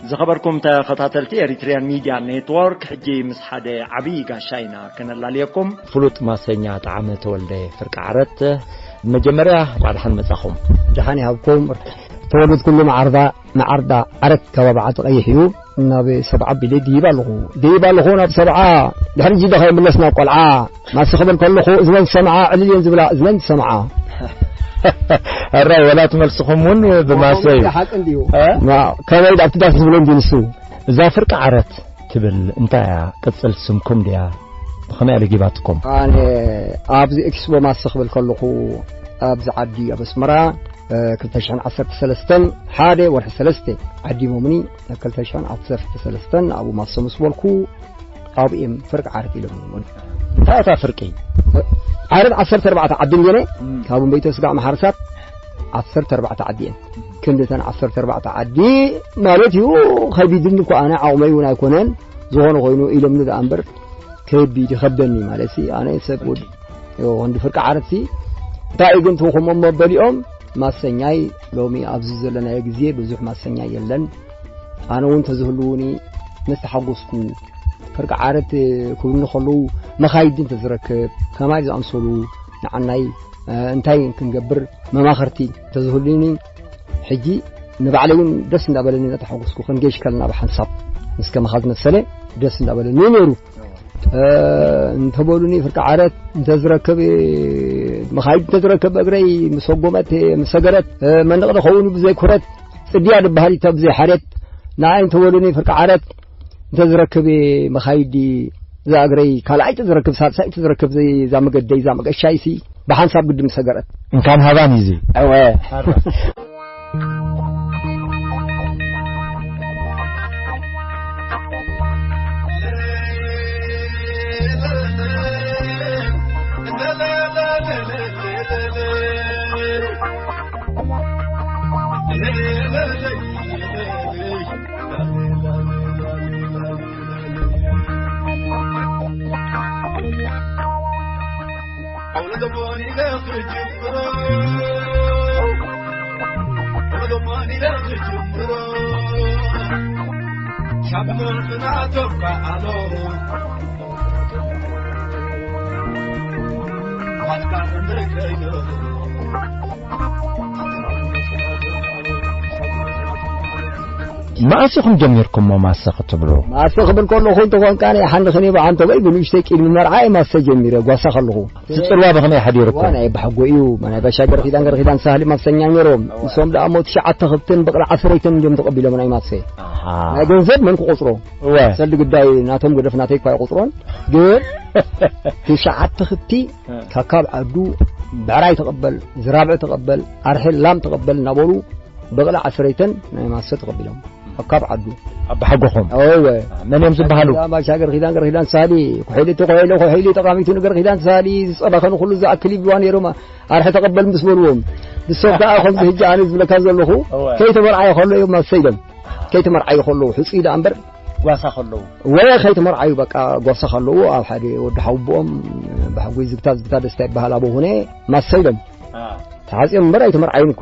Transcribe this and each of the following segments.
ዝኸበርኩም ተኸታተልቲ ኤሪትሪያን ሚድያ ኔትወርክ፣ ሕጂ ምስ ሓደ ዓብዪ ጋሻ ኢና ከነላልየኩም። ፍሉጥ ማሰኛ ጣዕመ ተወልደ ፍርቂ ዓረት፣ መጀመርያ እንኳዕ ደሓን መጻኹም። ደሓን ይሃብኩም። ተወለድኩሉ መዓርዳ፣ መዓርዳ ዓረት ከባቢ ዓዲ ቀይሕ እዩ። ናብ ሰብዓ ኣቢለ ድይብ ኣለኹ። ድይብ ኣለኹ ናብ ሰብዓ። ድሕሪ ሕጂ ዶ ከይምለስ ናብ ቆልዓ። ማሰ ክብል ከለኹ እዝነን ዝሰምዓ ዕልል እየን ዝብላ፣ እዝነን ዝሰምዓ። ሕራይ ወላ ትመልስኹም እውን ብማሰ እዩ። ሓቂ እንድዩ። እ? ማ-፣ ከመይ ዳ ኣብቲ ዳስ ዝብሎ እንድዩ ንሱ። እዛ ፍርቂ ዓረት ትብል እንታይ እያ? ቅጽል ስምኩም ድያ? ብኸመይ ኣለ ጊባትኩም? ኣነ ኣብዚ ኤክስፖ ማሰ ክብል ከለኹ ኣብዚ ዓዲ ኣብ ኣስመራ፣ እ፣ ክልተ ሽሕን ዓሰርተ ሰለስተን ሓደ ወርሒ ሰለስተ ዓዲሞምኒ። ክልተ ሽሕን ዓሰርተ ሰለስተን ኣብኡ ማሰ ምስ በልኩ ኣብኡ እዮም ፍርቂ ዓረት ኢሎም። እንታይ እታ ፍርቂ? ዓረት ዓሰርተ ኣርባዕተ ዓዲ እንድየነ፣ እም። ካብ እምበይቶ ስጋዕ መሓርሳት ዓሰርተ ኣርባዕተ ዓዲ እየን። ክንድተን ዓሰርተ ኣርባዕተ ዓዲ ማለት እዩ። ከቢድኒ እኮ ኣነ ዓቕመይ እውን ኣይኮነን። ዝኾነ ኮይኑ ኢሎምኒ ደኣ እምበር ከቢድ ይኸብደኒ ማለት ሲ። ኣነ ሰብ ወድ-፣ ፍርቂ። ዮ፣ ክንዲ ፍርቂ ዓረት ሲ። እንታይ እዩ ግን ትውኹሞ መበሊኦም ማሰኛይ ሎሚ ኣብዚ ዘለናዮ ግዜ ብዙሕ ማሰኛይ የለን። ኣነ እውን ተዝህልውኒ መስተሓጎስኩ። ፍርቂ ዓረት ክብሉኒ ከለዉ መኻይዲ እንተዝረክብ፣ ከማይ ዝኣምሰሉ ንዓናይ፣ እ፣ እንታይ ክንገብር መማኸርቲ እንተዝህሉኒ፣ ሕጂ ንባዕለይ እውን ደስ እንዳበለኒ እናተሓጎስኩ ክንገሽ ከለና ብሓንሳብ ምስከ መኻ ዝመሰለ ደስ እንዳበለኒ ነይሩ። እ፣ እንተበሉኒ ፍርቂ ዓረት እንተዝረክብ፣ መኻይድ እንተዝረክብ እግረይ ምሰጎመት ምሰገረት፣ እ፣ መንቕ ንኸውን ብዘይ ኩረት ጽድያ ዝበሃል ኢታ ብዘይ ሓሬት ንኣይ እንተበሉኒ ፍርቂ ዓረት እንተዝረክብ መኻይዲ እዛ እግረይ ካልኣይ እንተዝረክብ ሳልሳይ እንተዝረክብ ዘይ-፣ እዛ መገደይ እዛ መገሻይሲ ብሓንሳብ ግዲ ምሰገረት። እንካን ሃባን እዩ እዚ። እወ። መኣስ ኢኹም ጀሚርኩሞ ማሰ ክትብሉ? ማሰ ክብል ከለኹ እንተኾንካ ናይ ሓንዲ ኸኔ ብዓንተበይ ብንእሽተይ ቅድሚ መርዓ እየ ማሰ ጀሚረ፣ ጓሳ ከለኹ። ትጽልዋ ብኸመይ ሓዲርኩም? እዋ ናይ ኣባሓጎ እዩ። ናይ ባሻገር ኪዳን ገር ኪዳን ሳህሊ ማሰኛ ነይሮም። እዋ። ንሶም ደኣ እሞ ትሽዓተ ኽብትን በቕሊ ዓስረይተን እዮም ተቐቢሎም ናይ ማሰ። ኣሃ። ናይ ገንዘብ መን ክቆጽሮ? እዋ። ሰልዲ ግዳይ ናቶም ገደፍ ናተይ እኳ ኣይቆጽሮን። ግን ትሽዓተ ኽብቲ እ። ካብ ዓዱ ብዕራይ ተቐበል፣ ዝራብዕ ተቐበል፣ ኣርሒ ላም ተቐበል እናበሉ በቕሊ ዓስረይተን ናይ ማሰ ተቐቢሎም። ካብ ዓዱ። ኣባሓጎኹም? እወ። መን እዮም ዝበሃሉ? እዛ ባሻገር ኪዳን ገር ኪዳን ሳሊ፣ ኩሒሊ ተኮሒሉ፣ ኩሒሊ ጠቓሚቱ ንገር ኪዳን ሳሊ፣ ዝጸባኸኑ ኩሉ ዝኣክል ይብልዋ ነይሮም። ኣርሒ ተቐበል ምስ በልዎም። ንሶም ከኣ ከምዚ ሕጂ ኣነ ዝብለካ ዘለኹ፣ እወ። ከይተመርዓዩ ከሎ እዮም ማሰ ኢሎም። ከይተመርዓዩ ከለዉ፣ ሕጹይ ደኣ እምበር። ጓሳ ከለዉ። እወ፣ ከይተመርዓዩ በቃ ጓሳ ከለዉ፣ ኣብ ሓደ ወዲ ሓውቦኦም፣ ብሓጎይ ዝግታ፣ ዝግታ ደስታ ይበሃል፣ ኣቦ ኹነ፣ ማሰ ኢሎም። አ። ተሓጺኦም እምበር ኣይተመርዓዩን እኳ።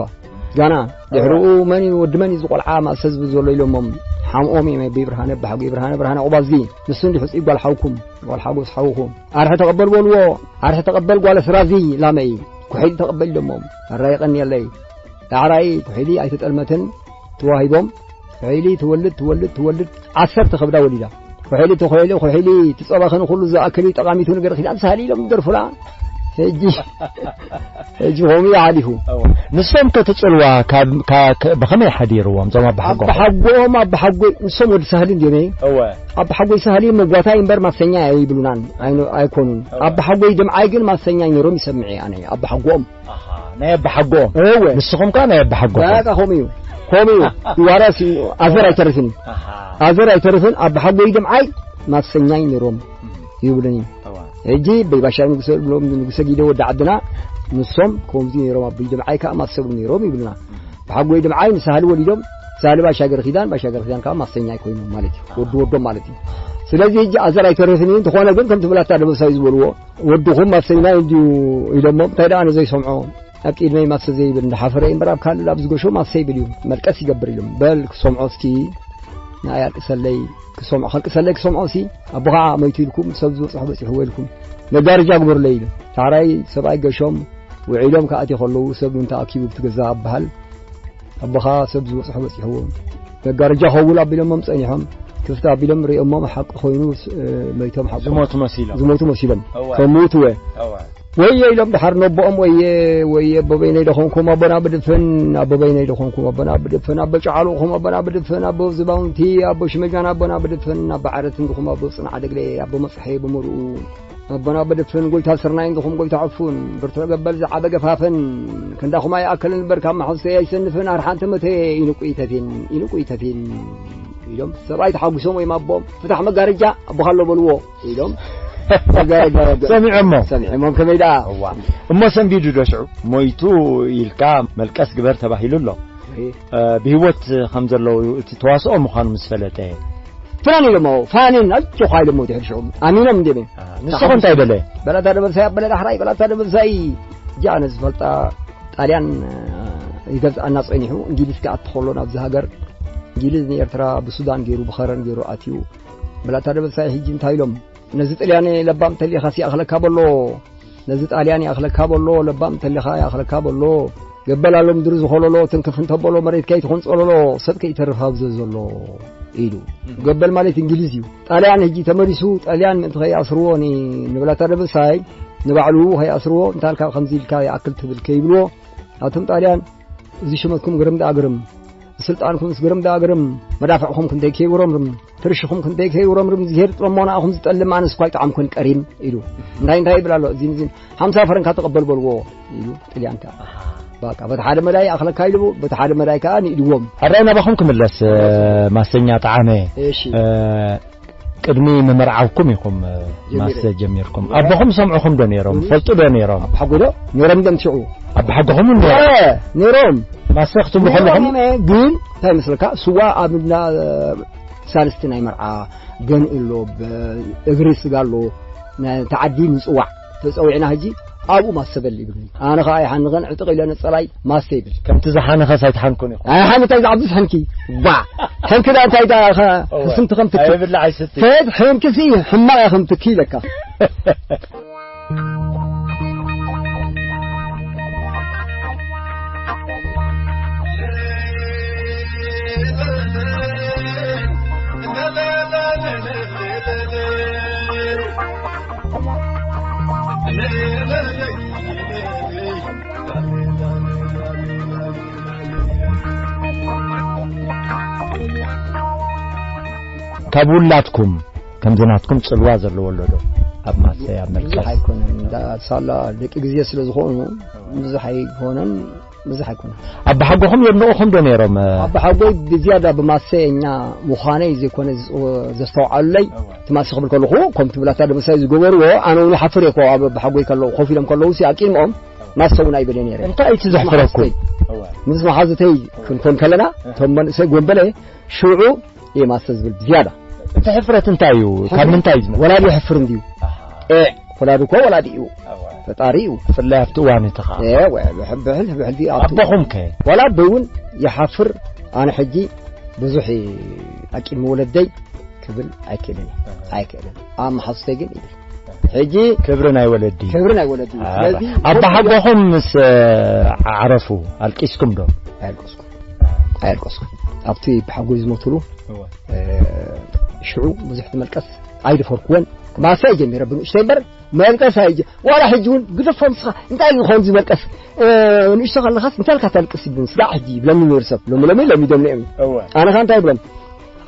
ጋና፣ ድሕሪኡ መን እዩ፣ ወዲ መን እዩ እዚ ቆልዓ ማእሰ ዝብል ዘሎ ኢሎሞም። ሓምኦም እዮም፣ ኣቦይ ብርሃነ፣ ኣባሓጎይ ብርሃነ፣ ብርሃነ ቁባዝጊ። ንሱ እንዲ ሕጹይ ጓል ሓውኩም፣ ጓል ሓጎስ ሓውኹም። ኣርሒ ተቐበል በልዎ፣ ኣርሒ ተቐበል ጓል ስራዚ ላመይ። ኩሒሊ ተቐበል ኢሎሞም። ኣራይ የቐንየለይ። ዳዕራይ ኩሒሊ ኣይተጠልመትን፣ ተዋሂቦም። ኩሒሊ ትወልድ፣ ትወልድ፣ ትወልድ፣ ዓሰርተ ከብዳ ወሊዳ። ኩሒሊ ተኮይሉ፣ ኩሒሊ ትጸባኸን ኩሉ ዝኣክል እዩ፣ ጠቓሚቱ ነገር ኪዳን ሳሊ ኢሎም ይደርፉላ። ሕጂ፣ ሕጂ ከምኡ እዩ ሓሊፉ። እወ። ንሶም ከ ትጽልዋ ካብ፣ ካ-፣ ከ-፣ ብኸመይ ሓዲርዎም እዞም ኣባሓጎ? ኣባሓጎኦም፣ ኣባሓጎይ፣ ንሶም ወዲ ሳህሊ እንድዮም፣ እየ? እወ። ኣባሓጎይ ሳህሊ መጓታይ እምበር ማሰኛ ኣይብሉናን፣ ኣይኖ-፣ ኣይኮኑን። እወ። ኣባሓጎይ ድምዓይ ግን ማሰኛ ነይሮም ይሰምዕ እየ ኣነ፣ ኣባሓጎኦም። ኣሃ፣ ናይ ኣባሓጎኦም? እወ። ንስኹም ከኣ ናይ ኣባሓጎኹም? በቃ ከምኡ እዩ። ከምኡ እዩ። ይዋረስ እዩ። ኣዘር ኣይተርፍን እዩ። ኣሃ። ኣዘር ኣይተርፍን። ኣባሓጎይ ድምዓይ ማሰኛይ ነይሮም እም። ይብሉኒ። እዋ። ሕጂ በይ ባሻ ንጉሰ ብሎም ንጉሰ ጊደ ወዲ ዓድና ንሶም ከምዚ ነይሮም፣ ኣቦይ ድምዓይ ከኣ ማሰ ይብሉ ነይሮም ይብሉና። እም። ኣባሓጎይ ድምዓይ ንሳህሊ ወሊዶም፣ ሳህሊ ባሻገር ኪዳን፣ ባሻገር ኪዳን ከኣ ማሰኛይ ኮይኖም ማለት እዩ። ኣሃ። ወዲ ወዶም ማለት እዩ። ስለዚ ሕጂ ኣዘር ኣይተረፍን እዩ። እንተኾነ ግን ከምቲ ብላታ ደበሳይ ዝበልዎ፣ "ወድኹም ማሰይና እንድዩ" ኢሎሞ፣ እንታይ ደኣ ነዘይሰምዖ ኣብ ቅድመይ ማሰ ዘይብል እንዳሓፈረ እምበር ኣብ ካልእ ኣብ ዝገሾ ማሰ ይብል እዩ። መልቀስ ይገብር ኢሎም። "በል ክሰምዖ እስኪ ንኣይ ኣልቅሰለይ፣ ክሰምዖ፣ ከልቅሰለይ ክሰምዖ ሲ ኣቦኻ ሞይቱ ኢልኩም ሰብ ዝበጽሖ በጺሕዎ ኢልኩም መጋረጃ ግበሩለይ" ኢሉ። ዳሕራይ ሰብኣይ ገሾም ውዒሎም ክኣትዩ ከለዉ ሰብ እውን ተኣኪቡ ብቲ ገዛ ኣበሃል ኣቦኻ ሰብ ዝበጽሖ በጺሕዎ መጋረጃ ከውል ኣቢሎሞም ጸኒሖም ክፍት ኣቢሎም ርእዮሞም ሓቂ ኮይኑ ስ-፣ መይቶም ሓቂ ዝሞቱ መሲሎም። ዝሞቱ መሲሎም። እዋ። ከሙቱ እወ። እዋ። ወየ ኢሎም ድሓር ነቦኦም ወየ፣ ወየ ኣቦበይነይ ደኾንኩም ኣቦና ብድፍን፣ ኣቦበይነይ ደኾንኩም ኣቦና ብድፍን፣ ኣቦ ጨዓሎኹም ኣቦና ብድፍን፣ ኣቦ ዝባውንቲ፣ ኣቦ ሽመጃን ኣቦና ብድፍን፣ ኣቦ ዓረት እንድኹም ኣቦ ጽንዓ ደግለ፣ ኣቦ መጽሐ ብምርኡ፣ ኣቦና ብድፍን፣ ጎይታ ስርናይ እንድኹም ጎይታ ዕፉን፣ ብርቱዕ ገበል ዝዓበ ገፋፍን፣ ክንዳኹም ኣይኣክልን እምበር ካብ መሓዙተይ ኣይሰንፍን፣ ኣርሓን ተመተየ ኢንቁ ይተፊን፣ ኢንቁ ይተፊን። ኢሎም ሰብኣይ ተሓጒሶም ወይም ኣቦም ፍታሕ መጋረጃ ኣቦኻ ኣሎ በልዎ ኢሎም መጋረጃ ሰሚዖሞ። ሰሚዖሞም ከመይ ደኣ? እዋ። እሞ ሰንቢዱ ዶ ሽዑ? ሞይቱ ኢልካ መልቀስ ግበር ተባሂሉ ኣሎ። እህ። እ፣ ብህይወት ከም ዘለዉ እቲ ተዋስኦ ምዃኑ ምስ ፈለጠ። ፍናን ኢሎሞ፣ ፋኒን ኣጆኻ ኢሎሞ ድሕሪ ሽዑ ኣሚኖም እንዴ? አ፣ ንስኹም እንታይ በለ? በላታ ደበሳይ ኣበለ ዳሕራይ፣ በላታ ደበሳይ። እጃ ኣነ ዝፈልጣ ጣልያን፣ እ፣ ይገዝኣና ጸኒሑ፣ እንግሊዝ ክኣቲ ከሎ ናብዚ ሃገር፣ እንግሊዝ ንኤርትራ ብሱዳን ገይሩ፣ ብኸረን ገይሩ ኣትዩ። በላታ ደበሳይ ሕጂ እንታይ ኢሎም? ነዚ ጥልያን ለባም ተሊኻስ ይኣኽለካ በሎ። ነዚ ጣልያን ይኣኽለካ በሎ፣ ለባም ተሊኻ ይኣኽለካ በሎ። ገበል ኣሎ ምድሪ ዝኾለሎ፣ ትንክፍ እንተበሎ መሬት ከይትኾን ጸለሎ፣ ሰብ ከይተርፍ ኣብዚ ዘሎ ኢሉ። እህ። ገበል ማለት እንግሊዝ እዩ። ጣልያን ሕጂ ተመሊሱ፣ ጣልያን ምእንቲ ከይኣስርዎ ኒ-፣ ንበላታ ደበሳይ ንባዕሉ ከይኣስርዎ፣ እንታልካ ከምዚ ኢልካ ይኣክል ትብል ከይብልዎ፣ ኣቶም ጣልያን እዚ ሽመትኩም ግርም ደኣ ግርም፣ ስልጣንኩምስ ግርም ደኣ ግርም፣ መዳፍዕኹም ክንደይ ከይጉረምርም፣ ትርሽኹም ክንደይ ከይጉረምርም፣ ዝሄድ ጥረሞና ኣኹም ዝጠልም ኣነስ እኳ ይጠዓምኩን ቀሪም ኢሉ። እንታይ እንታይ ይብል ኣሎ? እዚን እዚን ሓምሳ ፈረንካ ተቐበል በልዎ ኢሉ ጥልያን ከኣ። ኣሃ። በቃ በቲ ሓደ መዳይ ኣኽለካ ኢሉ፣ በቲ ሓደ መዳይ ከኣ ንኢድዎም። ሕራይ ናባኹም ክምለስ፣ እ፣ ማሰኛ ጠዓመ። እሺ። እ፣ ቅድሚ ምምርዓውኩም ኢኹም፣ እ፣ ጀሚረ። ማሰ ጀሚርኩም። ጀሚረ። ኣቦኹም ሰምዑኹም ዶ ነይሮም? እም። ፈልጡ ዶ ነይሮም? ኣብ ሓጎዶ ነይሮም ደም ሽዑ። ኣብ ሓጎኹም እውን ነይሮም? እ፣ ነይሮም። ማሰ ክትብሉ ነይሮም ከለኹም? እየ፣ ግን እንታይ መስለካ? ስዋ ኣብ እንዳ ሳልስቲ ናይ መርዓ ገንኢ ኣሎ፣ ብ-፣ እግሪ ስጋ ኣሎ፣ ነ-፣ ተዓዲ ምጽዋዕ ተጸዊዕና ሕጂ ኣብኡ ማሰ በል ይብሉኒ። ኣነ ኸኣ ኣይሓንኸን ዕጥቕ ኢለ ነጸላይ ማሰ ይብል። ከምቲ ዝሓነኸስ ኣይትሓንኩን ኢኹም። ኣይ ሓንከ እንታይ ዝዓብስ ሕንኪ? ዋ! ሕንኪ ዳ እንታይ ዳ ኸ-፣ እወ። ሕስምቲ ከም ትኪ? ኣይብላዕ ኣይስቲ። ፈት ሕንኪ ሲ ሕማቕ እያ ከም ትኪ ኢለካ። ካብ ውላድኩም ከምዚ ናትኩም ጽልዋ ዘለዎ ኣሎ ዶ? ኣብ ማሰ፣ ኣብ ብዙሕ መልቀስ? ኣይኮነን። እንዳ ሳላ ደቂ ግዜ ስለ ዝኾኑ ብዙሕ ኣይኮነን፣ ብዙሕ ኣይኮነን። ኣብ ሓጎኹም የድንቑኹም ዶ ነይሮም? ኣብ ሓጎይ ብዝያዳ ብማሰኛ ምዃነይ ዘይኮነ ዝጽ-፣ ዘስተውዓሉለይ፣ እቲ ማሰ ክብል ከለኹ፣ ከምቲ ብላታ ደበሳይ ዝገበርዎ፣ ኣነ እውን ይሓፍር እየ እኮ፣ ኣብ ሓጎይ ከለዉ፣ ኮፍ ኢሎም ከለዉ ሲ፣ ኣብ ቅድሚኦም ማሰ እውን ኣይበለ ነይረ። እንታይ እቲ ዘሕፍረኩም? ምስ መሓዙተይ፣ ምስ መሓዙተይ ክንኮን ከለና፣ እቶም መንእሰይ ጎንበለ፣ ሽዑ እየ ማሰ ዝብል ብዝያዳ። እቲ ሕፍረት እንታይ እዩ? ካብ ሕፍረት ምንታይ እዩ ዝመጽእ? ወላዲ ይሕፍር እንድዩ። ኣሃ። ኤ፣ ወላዲ እኮ ወላዲ እዩ። ኣዋ። ፈጣሪ እዩ። ብፍላይ ኣብቲ እዋን እቲ ኸኣ። ኤ፣ ወ-፣ ብሕ-፣ ብሕል-፣ ብሕልፊ ኣብቲ ኣቦኹም ከ? ወላ ኣቦይ እውን ይሓፍር። ኣነ ሕጂ ብዙሕ ኣብ ቅድሚ ወለደይ ክብል ኣይክእልን እየ። ኣሃ። ኣይክእልን። ኣብ መሓዙተይ ግን ይብል። ሕጂ ክብሪ ናይ ወለዲ። ክብሪ ናይ ወለዲ። ኣባ-፣ ስለዚ ኣባ ሓጎኹም ምስ፣ እ፣ ዓረፉ ኣልቂስኩም ዶ? ኣየልቀስኩን። ኣየልቀስኩን። ኣብቲ ብሓጎይ ዝሞትሉ፣ እወ። እ፣ ሽዑ ብዙሕ ትመልቀስ ኣይደፈርኩዎን። ማሰ ጀሚረ ብንእሽተይ እምበር መልቀስ ኣይጀ-፣ ዋላ ሕጂ እውን ግደፎም ንስኻ፣ እንታይ እዩ ክኸውን ዝመልቀስ? እ፣ ንእሽቶ ከለኻስ እንታይ ኢልካ ተልቅስ ይብሉኒ። ስጋዕ ሕጂ ይብለኒ ነይሩ ሰብ። ሎሚ ሎሚ ለሚዶም እዮም። እወ። ኣነ ኸኣ እንታይ ይብሎም?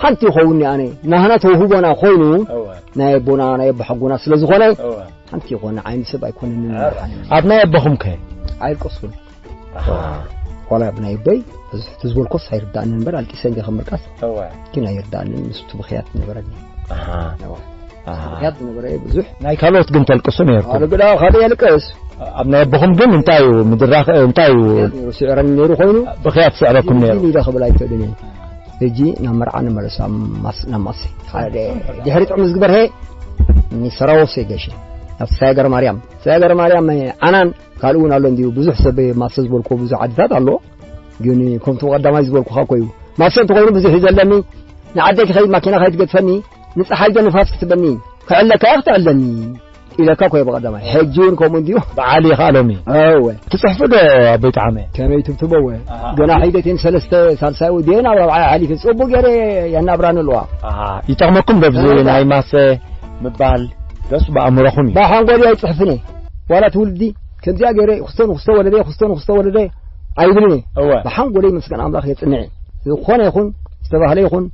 ሓንቲ ይኸውን ኣነ፣ ናህና ተውህቦና ኮይኑ፣ እወ። ናይ ኣቦና፣ ናይ ኣቦ ሓጎና ስለ ዝኾነ፣ እወ። ሓንቲ ይኾነ ዓይኒ ሰብ ኣይኮነንን። ኣረ። ኣብ ናይ ኣቦኹም ከ? ኣይልቀስኩን። ኣሃ። ዋላ ብናይ ኣቦይ፣ ብዙሕ እቲ ዝበልኮስ ኣይርዳእንን እምበር፣ ኣልቂሰ እንዲየ ከም ምልቃስ። እወ። ግን ኣይርዳእንን፣ ምስቲ ብኽያት ዝነበረኒ። ኣሃ። እወ። ኣሃ። ብኽያት ዝነበረ ብዙሕ። ናይ ካልኦት ግን ተልቅሱ ነይርኩም? ካልእ ግዳ፣ ካልእ የልቅስ። ኣብ ናይ ኣቦኹም ግን እንታይ እዩ? ምድራኽ፣ እንታይ እዩ? ብኽያት ነይሩ፣ ስዕረኒ ነይሩ ኮይኑ። ብኽያት ስዕረኩም ነይሩ? ኢለ ክብል ኣይክእልን እየ። ሕጂ ናብ መርዓ ንመለስ፣ ኣብ ማስ-፣ ናብ ማሰ። ሓደ ድሕሪ ጥዑም ዝግበር፣ ሄ፣ ንሰራዎስ የገሽ። ኣብ ሳገር ማርያም፣ ሳገር ማርያም፣ ዓናን ካልእ እውን ኣሎ እንዲሁ። ብዙሕ ሰብ ማሰ ዝበልኩዎ ብዙሕ ዓድታት ኣሎ። ግን ከምቲ ቀዳማይ ዝበልኩኻ እኮ እዩ። ማሰ እንተኾይኑ ብዙሕ እዩ ዘለኒ። ንዓደይ ክኸይድ ማኪና ከይትገድፈኒ፣ ንፀሓይ ዶ ንፋስ ክትበኒ፣ ክዕለካ እያ ክትዕለኒ ኢለካ እኮ እየ ብቐዳማይ። ሕጂ እውን ከምኡ እንዲሁ። በዓል ይኸኣሎም እዩ። እወ። ትጽሕፉ ዶ ኣቦይ ጠዓመ? ከመይ ትብትቦ እወ። ኣሃ። ገና ሒደትን ሰለስተ ሳልሳይ ወዲኤ ናብ ራብዓይ ሓሊፈ ጽቡቕ ገይረ የናብራኒ ኣለዋ። ኣሃ። ይጠቕመኩም ዶ ብዚ እወ። ናይ ማሰ ምባል ደስ ብኣእምሮኹም እዩ? ብሓንጎል ኣይጽሕፍን እየ። ዋላ ትውልዲ ከምዚኣ ገይረ ክስቶ ንክስቶ ወለደ፣ ክስቶ ንክስቶ ወለደ ኣይብልን እየ። እወ። ብሓንጎለይ መስገን ኣምላኽ የጽንዕ እየ። ዝኾነ ይኹን ዝተባህለ ይኹን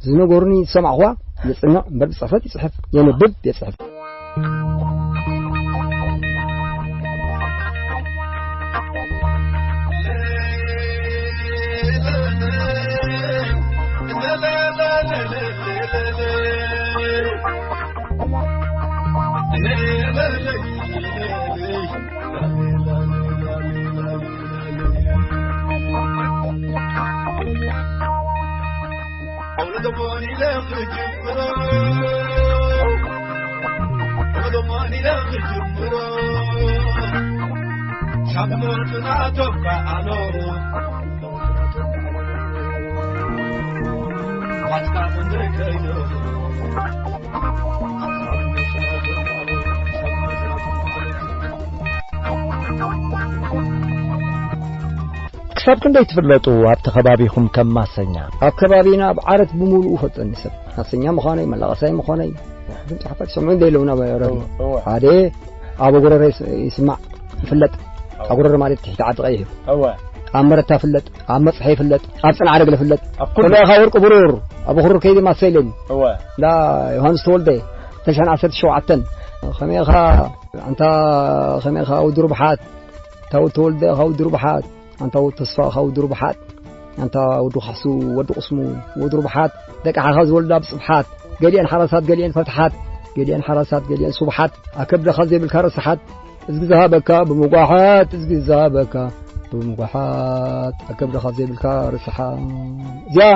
ዝነገሩኒ ዝሰማዕኹዋ የጽንዕ እምበር ብጽሕፈት ይጽሕፍ፣ የንብብ የጽሕፍ። ክሳብ ክንደይ ትፍለጡ ኣብቲ ከባቢኹም ከም ማሰኛ? ኣብ ከባቢና ኣብ ዓረት ብምሉኡ ፈልጠኒ ሰብ። ማሰኛ ምዃነይ፣ መላቐሳይ ምዃነይ፣ ግን ጻሕፋት ይሰምዑ እንደ ኣለውና ባይ ረድዮ። እወ፣ እወ። ሓደ ኣብ ጎረረ ይስ-፣ ይስማዕ፣ ይፍለጥ። እወ። ኣብ ጎረረ ማለት ትሕቲ ዓዲ ቀይሕ እዩ። እወ። ኣብ መረታ ፍለጥ፣ ኣብ መጽሐ ይፍለጥ፣ ኣብ ጽንዓረግለ ፍለጥ። ኣብ ኩሉ። ከመይ ኢኻ ወርቂ ብሩር፣ ኣብ ኹሩር ከይዲ ማሰ ኢለኒ። እወ። እንዳ ዮሃንስ ተወልደ፣ ክልተ ሽሕን ዓሰርተ ሸውዓተን። ከመይ ኢኻ ኣንታ፣ ከመይ ኢኻ ወዲ ርብሓት፣ ኣንታ ወዲ ተወልደ ኢኻ ወዲ ርብሓት፣ ኣንታ ወዲ ተስፋ ኢኻ ወዲ ርብሓት፣ ኣንታ ወዲ ካሕሱ ወዲ ቁስሙ ወዲ ርብሓት፣ ደቂ ሓኻ ዝወልዳ ብጽብሓት፣ ገሊአን ሓራሳት ገሊአን ፈትሓት፣ ገሊአን ሓራሳት ገሊአን ስብሓት፣ ኣከብደኻ ዘይብልካ ረስሓት፣ እዝጊ ዝሃበካ ብምጓሓት፣ እዝጊ ዝሃበካ ብምጓሓት፣ ኣከብደኻ ዘይብልካ ርስሓት። እዚኣ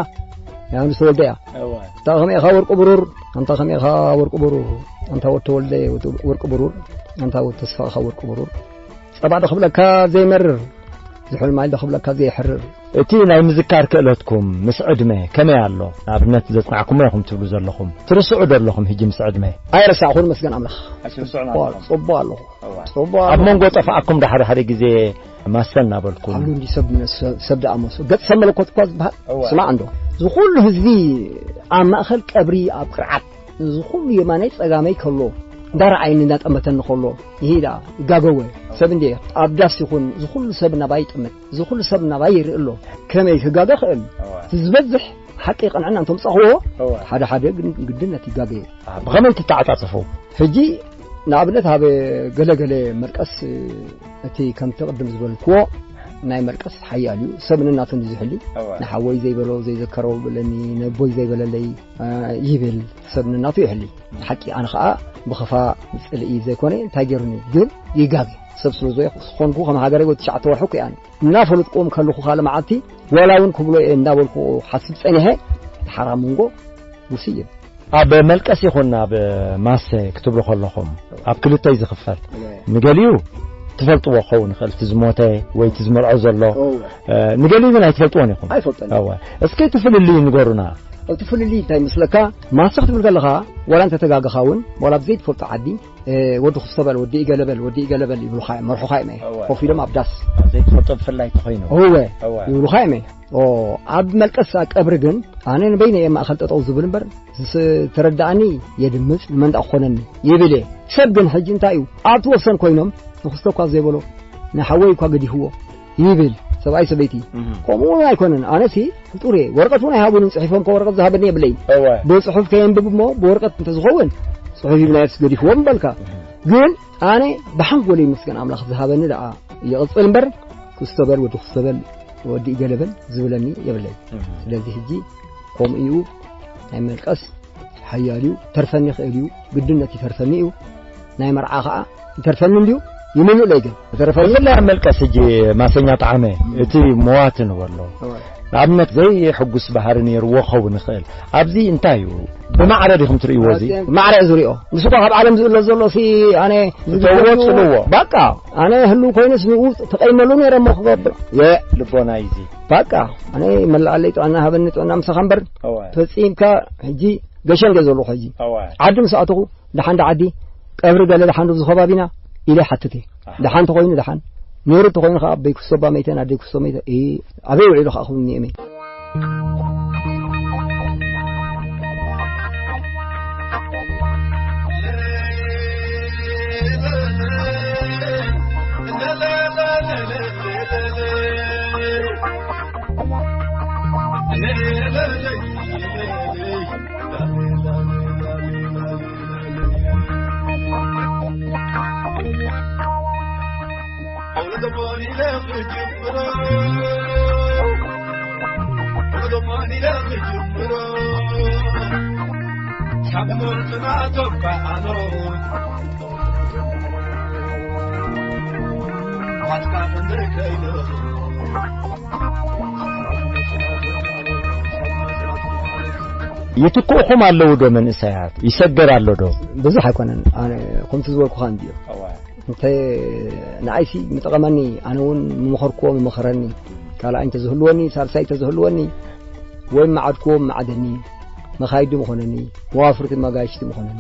ዮሃንስ ተወልደ እያ። እወ። ኣንታ ከመይ ኢኻ ወርቂ ብሩር፣ ኣንታ ከመይ ኢኻ ወርቂ ብሩር፣ ኣንታ ወዲ ተወልደ ወርቂ ብሩር፣ ኣንታ ወዲ ተስፋ ኢኻ ወርቂ ብሩር። ጸባ ዶ ክብለካ ዘይመርር፣ ዝሑል ማይ ዶ ክብለካ ዘይሕርር። እቲ ናይ ምዝካር ክእለትኩም ምስ ዕድመ ከመይ ኣሎ? ንኣብነት ዘጽናዕኩሞ ኢኹም ትብሉ ዘለኹም። ትርስዑ ዶ ኣለኹም ሕጂ ምስ ዕድመ? ኣይረሳዕኹን መስገን ኣምላኽ። ኣይትርስዑን ጽቡቕ ኣለኹም። ጽቡቕ ኣለኹ። እዋ። ጽቡቕ ኣብ ኣለኹ። መንጎ ጠፍኣኩም ዶ ሓደ ሓደ ግዜ ማሰ እናበልኩም? ኣብ ልምዲ ሰብ፣ ሰብ፣ ሰብ ደኣ መሱ። ገጽ ሰብ መለኮት እኳ ዝበሃል። እዋ። ስማዕ እንዶ። ዝኹሉ ህዝቢ ኣብ ማእከል ቀብሪ ኣብ ቅርዓት ዝኹሉ የማነይ ጸጋመይ ከሎ፣ እንዳረኣየኒ እንዳጠመተኒ ከሎ፣ ይሄ ኢላ ይጋገወ። ሰብ እንዴ ኣብ ዳስ ይኹን ዝኹሉ ሰብ ናባይ ይጥምት፣ ዝኹሉ ሰብ ናባይ ይርኢ ኣሎ። ከመይ ክጋገ ክእል? እዋ። እቲ ዝበዝሕ ሓቂ ቅንዕና እንተምጻእኽዎ፣ እዋ። ሓደ ሓደ ግን ግድነት ይጋገ። አ፣ ብኸመይ ትተዓጻጸፉ? ሕጂ ንኣብነት ኣብ ገለ ገለ መርቀስ፣ እቲ ከምቲ ቅድም ዝበልክዎ ናይ መርቀስ ሓያል እዩ። ሰብ ንናቱ እንዲ ዝሕሊ፣ እዋ። ንሓወይ ዘይበሎ ዘይዘከሮ ብለኒ፣ ነቦይ ዘይበለለይ፣ አ፣ ይብል። ሰብ ንናቱ ይሕሊ። ሓቂ ኣነ ኸኣ ብኸፋ ጽልኢ ዘይኮነ እንታይ ገይሩኒ? ግን ይጋገ። ሰብ ስለ ዝኾንኩ ከም ሃገረይ ወዲ ትሽዓተ ወርሒ እኮ እየ ኣነ። እናፈለጥኩዎም ከለኹ ካልእ መዓልቲ ዋላ እውን ክብሎ እየ እንዳበልኩ ሓስብ ጸኒሐ፣ እቲ ሓራ መንጎ ውስይ ይብል። ኣብ መልቀስ ይኹን ኣብ ማሰ ክትብሉ ከለኹም ኣብ ክልተ እዩ ዝኽፈል። እወ። ንገሊኡ ትፈልጥዎ ክኸውን ይኽእል፣ እቲ ዝሞተ ወይ እቲ ዝመርዖ ዘሎ። እወ። እ፣ ንገሊኡ ግን ኣይትፈልጥዎን ኢኹም። ኣይፈልጦን። እወ። እስኪ እቲ ፍልልይ ንገሩና። እቲ ፍልልይ እንታይ ይመስለካ? ማሰ ክትብል ከለኻ ዋላ እንተተጋገኻ እውን ዋላ ብዘይትፈልጦ ዓዲ፣ እ፣ ወዲ ክስቶ በል፣ ወዲ ኢገለ በል፣ ወዲ ኢገለ በል ይብሉኻ እዮም፣ መርሑኻ እዮም። እወ። ኮፍ ኢሎም ኣብ ዳስ። ዘይትፈልጦ ብፍላይ ተኾይኑ። እወ። እወ። ይብሉኻ እዮም። ኦ፣ ኣብ መልቀስ ቀብሪ ግን ኣነ ንበይነ እየ ማእከል ጠጠው ዝብል እምበር፣ ዝተረዳእኒ የድምጽ፣ ንመን ደኣ ክኾነኒ ይብል እየ። ሰብ ግን ሕጂ እንታይ እዩ? ኣብቲ ወሰን ኮይኖም ንክስቶ እኳ ዘይበሎ፣ ንሓወይ እኳ ገዲፍዎ ይብል፣ ሰብኣይ ሰበይቲ። እህ። ከምኡ እውን ኣይኮነን። ኣነሲ ፍጡር እየ። ወረቐት እውን ኣይሃቡንን፣ ጽሒፎም ከ ወረቐት ዝሃበኒ የብለይን። እወ። ብጽሑፍ ከየንብብ እሞ ብወረቐት እንተዝኸውን፣ ጽሑፍ ይብናዮስ ገዲፍዎም በልካ። እህ። ግን ኣነ ብሓንጎለይ ይመስገን ኣምላኽ ዝሃበኒ ደኣ ይቕጽል እምበር፣ ክስቶ በል ወዲ ክስቶ በል ወዲ ኢገለ በል ዝብለኒ የብለይ። እህ። ስለዚ ሕጂ ከምኡ እዩ። ናይ መልቀስ ሓያል እዩ፣ ተርፈኒ ይኽእል እዩ፣ ግድነት ይተርፈኒ እዩ። ናይ መርዓ ኸዓ ይተርፈኒ እንድዩ፣ ይምልእለይ ግን። ይተርፈኒ። ብፍላይ ኣብ መልቀስ ሕጂ ማሰኛ ጠዓመ፣ እም። እቲ መዋቲ ንበሎ። እወ። ንኣብነት ዘይሕጉስ ባህሪ ነይርዎ ክኸውን ይኽእል። ኣብዚ እንታይ እዩ? ብማዕረ ዲኹም ትርእይዎ እዚ? ማዕረ እዩ ዝሪኦ። ንሱ እኮ ካብ ዓለም ዝእሎ ዘሎ ሲ ኣነ እተዎ ዝግደፍ እዩ። ጽልዎ። በቃ ኣነ ህሉ ኮይነስ ንኡ ተቀይመሉ ነይረ እሞ ክገብር። የ ልቦና እዩ እዚ። በቃ ኣነ መላኣለይ ጥዕና ሃበኒ ጥዕና ምሳኻ እምበር እወ። ፈጺምካ ሕጂ ገሸንገ ዘለኹ ሕጂ። እወ። ዓዲ ምስ ኣተኹ ደሓን ዳ ዓዲ ቀብሪ ገለ ደሓን ዶ ዝኸባቢና ኢለ ሓትት እየ። ኣሃ። ደሓን ተኾይኑ ደሓን ነይሩ ተኾይኑ ከዓ ኣበይ ክስቶ ባ መይተ ኣደይ ክስቶ መይተ እ ኣበይ ውዒሉ ከዓ ክብልኒ እየ። ይትክኡኹም ኣለዉ ዶ መንእሰያት? ይሰገር ኣሎ ዶ? ብዙሕ ኣይኮነን። ኣነ ከምቲ ዝበልኩኻ እንድዮ። እወ። እንተ ንኣይሲ ምጠቐመኒ፣ ኣነ እውን ምመኸርክዎ ምመኸረኒ። ካልኣይ እንተዝህልወኒ፣ ሳልሳይ እንተዝህልወኒ፣ ወይ መዓድክዎ መዓደኒ፣ መኻይዲ ምኾነኒ፣ መዋፍርቲ መጋይሽቲ ምኾነኒ።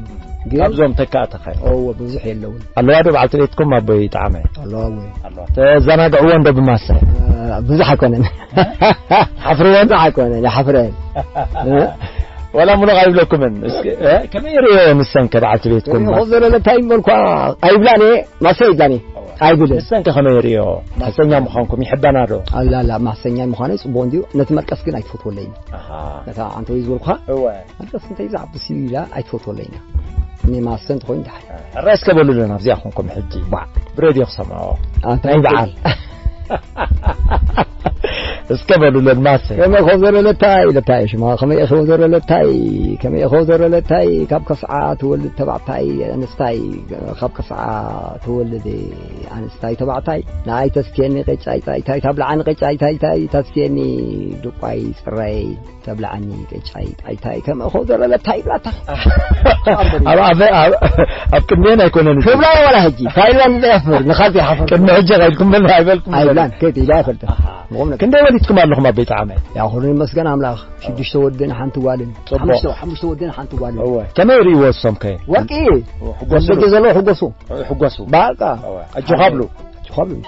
ግን ካብዞም ተካእተኸ? እወ፣ ብዙሕ የለውን። ኣለዋ ዶ በዓልቲ ቤትኩም ኣቦይ ጠዓመ? ኣለዋ እወ። ኣለዋ። ተዘናግዕዎ እንዶ ብማሰ? እ፣ ብዙሕ ኣይኮነን። ሓፍርወን? ብዙሕ ኣይኮነን፣ ይሓፍረን። እ? ወላ ምሉቕ ኣይብለኩምን። እስኪ፣ እ፣ ከመይ ይርእዮ ንሰን ከ በዓልቲ ቤትኩም? እኔ ኾዘረ ለታይ እምበልኳ ኣይብላን እየ፣ ማሰ ይብላን እየ። እወ። ኣይብልን። ንሰን ከ ከመይ ይርእዮ? ማሰኛ ምዃንኩም ይሕበና ዶ? ኣላ፣ ኣላ፣ ማሰኛ ምዃነይ ጽቡቕ እንድዩ። ነቲ መልቀስ ግን ኣይትፈትወለይን። ኣሃ። ነታ ኣንተ ወይ ዝበልኩኻ? እወ። መልቀስ እንታይ ዝዓብስ እዩ ኢላ ኣይትፈትወለይን። እኔ ማሰ እንተኾይኑ ደሓን። ሕራይ እስከ በሉለን ኣብዚኣ ኾንኩም ሕጂ። ዋ። ብሬድዮ ክሰምዖ። ኣንታ ናይ በዓል። እስከ በሉለን ማሰ። ከመይ ኾዘረ ለታይ፣ ለታይ ሽማ፣ ከመይ ኢኺ ወዘረ ለታይ፣ ከመይ ኢኺ ወዘረ ለታይ፣ ካብ ከስዓ ትወልድ ተባዕታይ ኣንስታይ፣ ካብ ከስዓ ትወልድ ኣንስታይ ተባዕታይ፣ ንኣይ ተስኬኒ ቅጫይ ጣይ ታይ፣ ታብልዓኒ ቅጫይ ታይ ታይ፣ ተስኬኒ ድቋይ ጽረይ፣ ተብልዓኒ ቅጫይ ጣይ ታይ፣ ከም እኾ ዘለለ ታይ ይብላታ። ኣብ፣ ኣብ፣ ኣብ፣ ኣብ ቅድሜን ኣይኮነን እዚ። ክብላ ዋላ ሕጂ፣ ታይላንድ ዘየፍር፣ ንኻብ ዘይሓፍር። ቅድሚ ሕጂ ኸይድኩም በል ኣይበልኩም በል። ኣይብላን፣ ከይት ኢላ ኣይፈልጥን። ኣሃ። ብቑም ነገር። ክንደይ ወሊድኩም ኣለኹም ኣበይ ጣዕመ? ያው፣ ኹሉ ይመስገን ኣምላኽ። ሽዱሽተ ወድን ሓንቲ ጓልን። ጽቡቕ። ሓሙሽተ፣ ሓሙሽተ ወድን ሓንቲ ጓልን። እወ። ከመይ ርእይዎ እሶም ከ? ወርቂ። ሕጎሱ ደገ ዶ? ዘለዉ ሕጎሱ። ሕጎሱ። በቃ። እወ። ኣጆኻ ብሉ። ኣጆኻ ብሉ።